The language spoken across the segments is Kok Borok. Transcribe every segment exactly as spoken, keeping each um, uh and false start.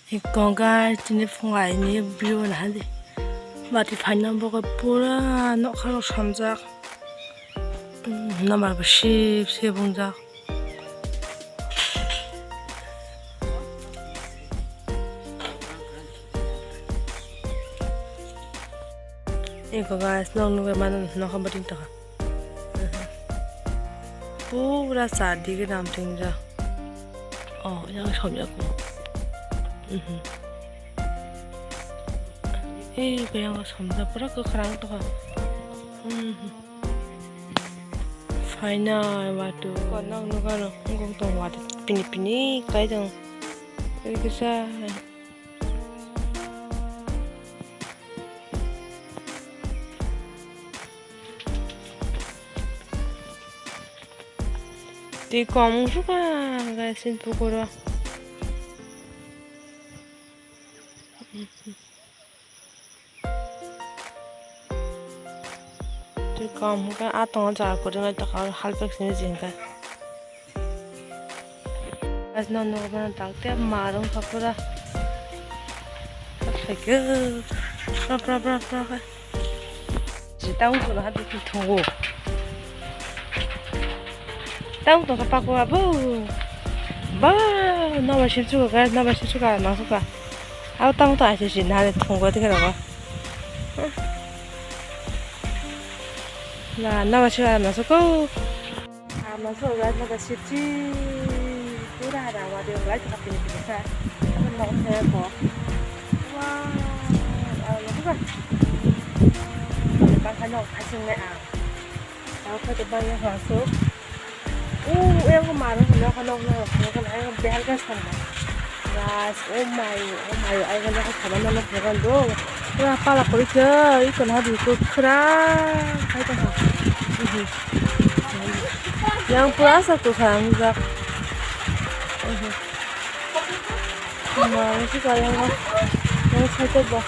Eko guys, tini phungai ni view nahadi. Bati phaina bo pura nokha rok samjak. Namar bo sip sip wngjak. Eko guys, nok nugwi mano nokha bating tokha. Pura char dige dam tingjak. Oh, yang somjak. Eh, bayang somjak pura kwkhwrang tokha. Phaina watu. Nok nugano wngkok tong watu pini pini kai tong. Oi kisa. Twi kom wngsuka guys, chini pukuro. Twi kom hwnkhe ah tongo jaga kwrwngwi tongkha, halpek simi jingkha. Guys, no nukgo mano tak tei mar wngkha pura. Phaikhe pra pra pra pra khe. Tang tong ha thungo. Tang tong kha pako abo. Ba, no ba sip chuka guys, no ba sip chuka na chuka. Abo tang tong aise si na thungo tike rogo. Na, no ba sip na chuka. Ama so guys, naga sipsi pura ada wadi guys, tapi ini bisa. Apa mau saya kok? Wah, ada juga. Bang kan no kasih me ah. Tahu kata bang yang masuk. Uh, yang kemarin kena kena kena kena yang behal kan sama. Guys, oh my, oh my, ai kena kena sama nama kena do. Pura pala kori ke, ikon hadi ko kera. Hai kena. Yang pura sa tu sang jak. Mangsi kaya ma. Yang sate ba.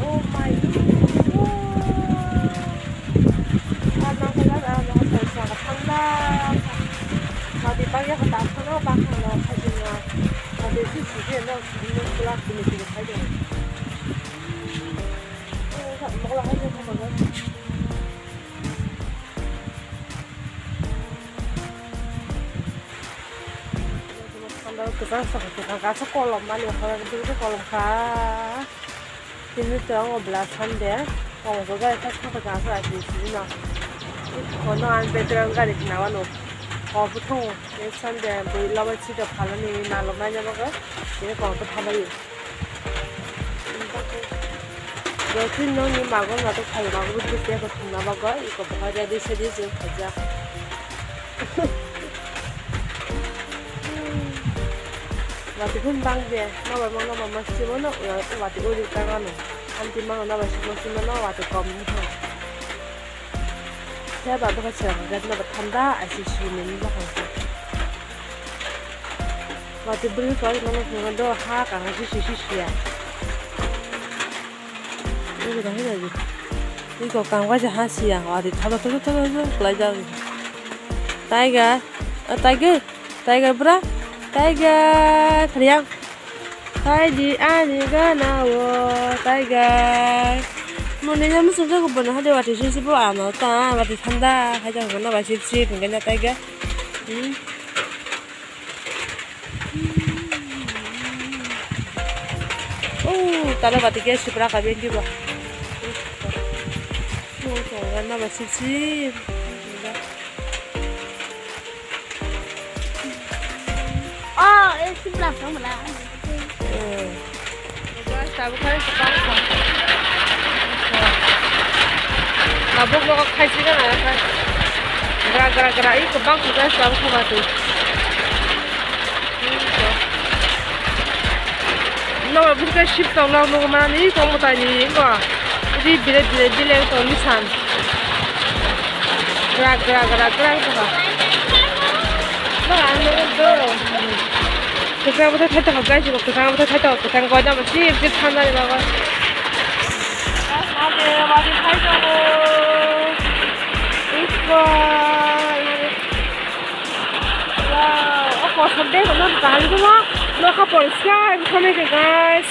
Oh my God. Ah, nang kaya, ah, nang kaya, thanda. Mati bangya ko tak kono, bang kono, khaji na. Mati si si si no, no glass ni si khai de. Oh, sa, mo la hai de ko. Thanda kwchang sa, kwchang ka sa kolom mani, kolom kha. Tini to ang obla Sunday, kong bo gari kha kha kha kha kha sini na. Kono ang background gari khna wano. Kong bo thong, ye Sunday bui laba chida phalani nalok nai jabo go. Ye kong bo thamai. Jotun no ni mago na to phai mago bu te ko thong na mago, iko bo gari de se de je khaja. Wati phun bang je, nobar mang nobar mang simo no, wati uri tang ano. Anti mang nobar simo simo no, wati kom ni ho. Saya ba baka saya gat nobar thanda, asi sini ni baka. Wati bring koi nono simo do ha kang si si si si ya. Ui, dah, dah, dah. Iko kang waisa ha siya, wati thaba thaba thaba thaba khlai jak. Tiger, oh, tiger, tiger bra, tiger, thariang. Thaidi ani gana o, tiger. Mone ya musu jago bono hade wati sisi bo ano ta, wati thanda, haja gana wati sisi, gana tiger. Hmm. Oh, tala bati ke sipra ka bendi ba. Oh, so ganna ba sip sip. Oh, eh, sipra ka mala. Eh. Tabuk khai kwbang kha. Tabuk nogo khaisi gana kha. Gra gra gra i kwbang kha guys, tabuk kha batwi. Nogo bwswk sip tong nok nugo mani tong mwtai ni ngo. Ri bile bile bile tong ni san. Gra gra gra gra kha. Nogo ang nogo do. Kwchang bwthai thai tongo, guys, bo kwchang bwthai thai tongo, kwchang goi dama chip chip thangnani bagwi. Ade wadi thai tongo. Ikko. Wow, o kosom de kono kaham tongma. Nokha poriskar wngkha, guys.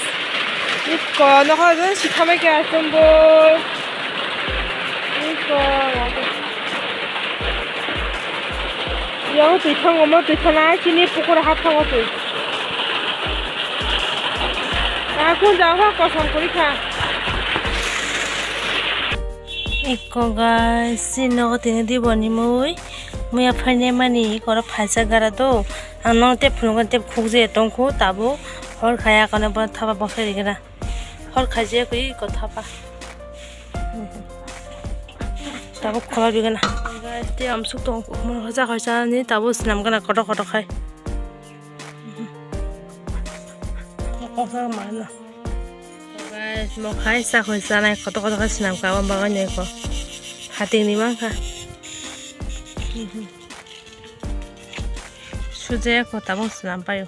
Ikko, nokha je sithamai khe achombo. Ikko. Yang twi thango, mo twi thana chini pukur ha thango twi. Akun jaga kosom kori kha. Ikko guys, chini nogo tini diboni mui, muya phainai mani ikko oro phaisa gara do. Ang no tep phunukgo tep khukjagwi tongkhu, tabuk hor khaya kono bo thapa bwsai rigena. Hor khaijak ui kotha pa. Tabuk khwlai bigana. Guys, tei amsuk tong, hoja hoja ni tabuk swnam gana kotor kotor khai. Kotor mana. Guys, mo khai sa khoi sanai kotor kotor khai swnam ka, abo bagwi ni ko. Hating ni mangkha. Sujaya ko tabuk swnam paio.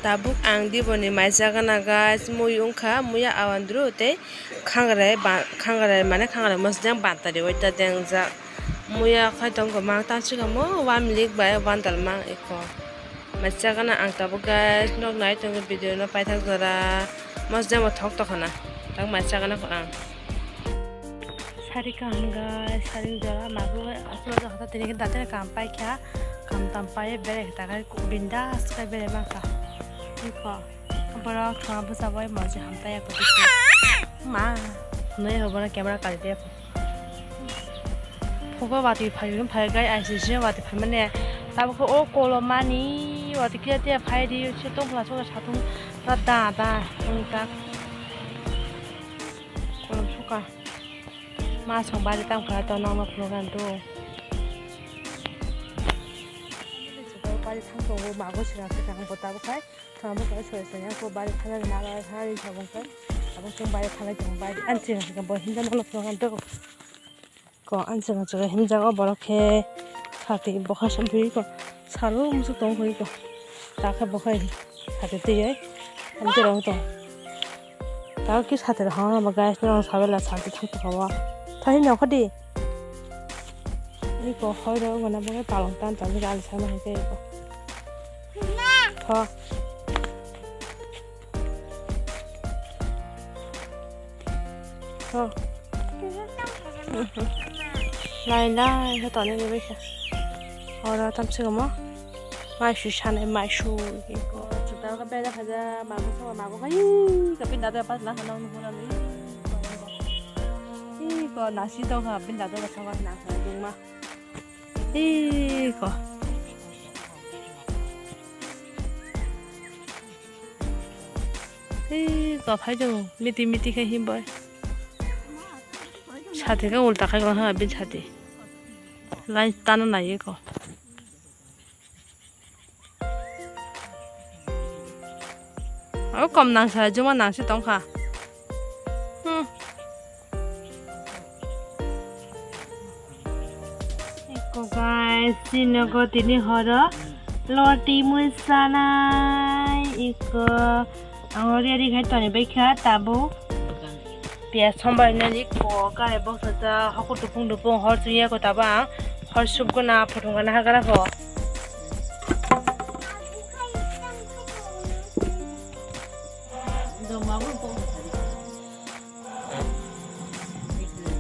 Tabuk ang diboni mai jagana guys, mui wngkha, muya awandru tei khangrai ba-, khangrai mane khangrai mosdeng bantari oi ta dengjak. Muya khai tongkha mang tamsikamo one milik bai one dal mang ikko. Mai jagana ang tabuk guys, nok nai tongo video no paithak jora mosdeng bo thok tokana. Tak mai jagana kho ang. Sari kaham guys, sari jora mago aswk aswk hata tini khe daten kam paikha, kam tam pai bere hita khai bindas khai bere mangkha. Ikho borok thwa bwsa bai moji hamtai ako dikhe. Ma, noi ho bono camera kari de. Phogo watwi phai phai gai I C C watwi phai mane tabukhe o kolomani watwi khe te phai di se tongphla soga satung da da wngkha. Kolom suka. Ma song bari tam kha to nang no phunuk an do. Bari thang tongo mago sira se kang bo tabuk khai. Thang bo khai soi soi ko bari thang na la thang ri sabong khai. Abo song bari thang tongo bari an sira se bo hinda nang no phunuk an do. Ko ang chwng chwng himjago borok khe sati bokha songphi ko salo muchuk tong khe ko ta khe bokha sati twi ai amtwi rong tong ta khe sati rok hwnba guys norok sabela sati thang tong kha o thai nokha di iko hoi rok mane bo palong tan tan ali sama hai ko tho. Oh. Lai lai khe tonwi bai kha. Oro tamsi kamo. Mai su sanai mai su. Chuta ka beda khaja mago sama mago khai. Ka pinda de pas na hana nu hana ni. Ih ko nasi to ka pinda de ka sama na ha dungma. Ih ko. Ei, ko phai do, miti miti khe him bai. Sati khe ulta khai ko ha bin sati. Lai tano nai ko. O kom nang sa, juma nang si tong kha. Hmm. Iko guys, chini nogo tini horo loti mui sanai. Iko ang ori ori khai toni bai kha tabuk. Piyaj sombai nani ko kare boksa ta hoko tupung tupung hor chungya ko taba ang hor sup gana phutung gana hagara ko.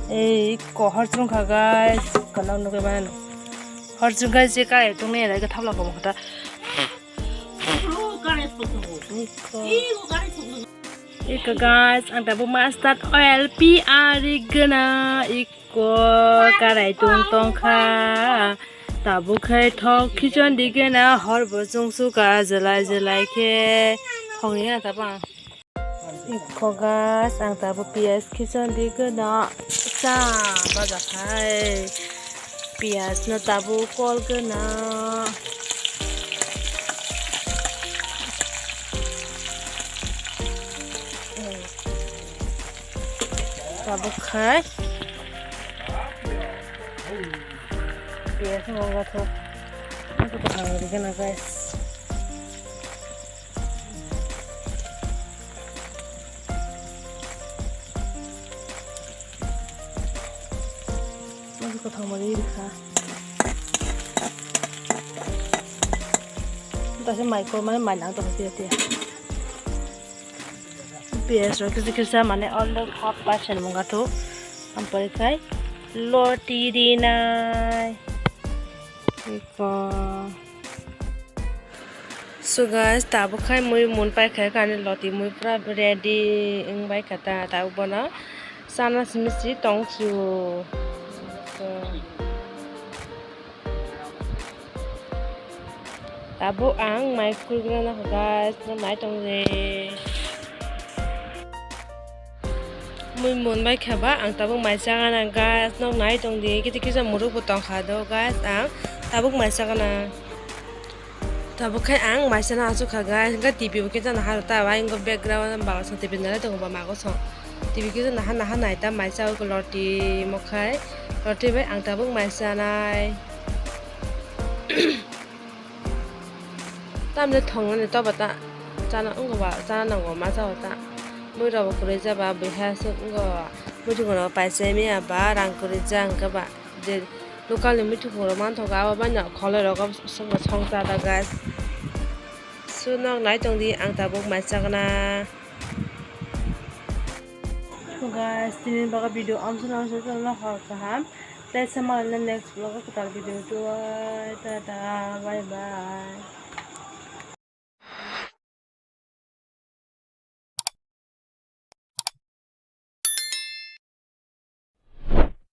Ei, ko hor chwng kha, guys. Kana nugwi mano. Hor chwng kha, je kai tong ne, rai ka thapla ko mo kha ta. Iko, guys, ang tabuk mustard oil pi ari gana. Iko, karai tung tong kha. Tabuk khai thok khichon di gana, hor bo chwng su ka, jelai jelai khe. Thok ni gana tabang. Iko guys, ang tabuk piyaj khichon di gana cha baja khai. Piyaj no tabuk kol gana. Tabuk khai. Piyaj no gathok. Ang khe kwthang rwgwi na, guys. Ang khe kwthang rwgwi rwkha. Tase mai kor mane mai nang tong tiya tiya. Piyaj rok kisa kisa mane almost half percent mung gathok. Ampore khai loti rinai. Eko. So guys, tabuk khai mui mun pai khai kani loti mui pura ready wng bai kha ta, tabuk bono chana simi si tong su. So. Tabuk ang mai kurgna nakha guys, no nai tong di. Mui mun bai kha ba, ang tabuk mai chagana guys, no nai tong di. Kiti kisa muruk bo tong kha do guys, ang tabuk mai chagana. Tabuk khai ang mai chana achuk kha guys, hingke T V bo kisa naha ta bai, hingke background ba sa T V nai tongo ba mago song. T V kisa naha naha nai ta mai cha loti mo khai, loti bai ang tabuk mai chanai. Tamle thongnani toba ta chana wngkha ba chana nango ma chao ta. Mui rok bo kwrwi ja ba bwhai aswk wngkha ba. Muitu rok paisa miya ba rang kwrwi ja wngkha ba. Je local ni muitu rok manthogo abo bai no kholoi rogo song cha da guys. So nok nai tong di ang tabuk mai chagna. So guys, tini bagwi video amswk no amswk no hor kaham. Tei se malai next vlog o kwtal video tuwai. Tata, bye bye.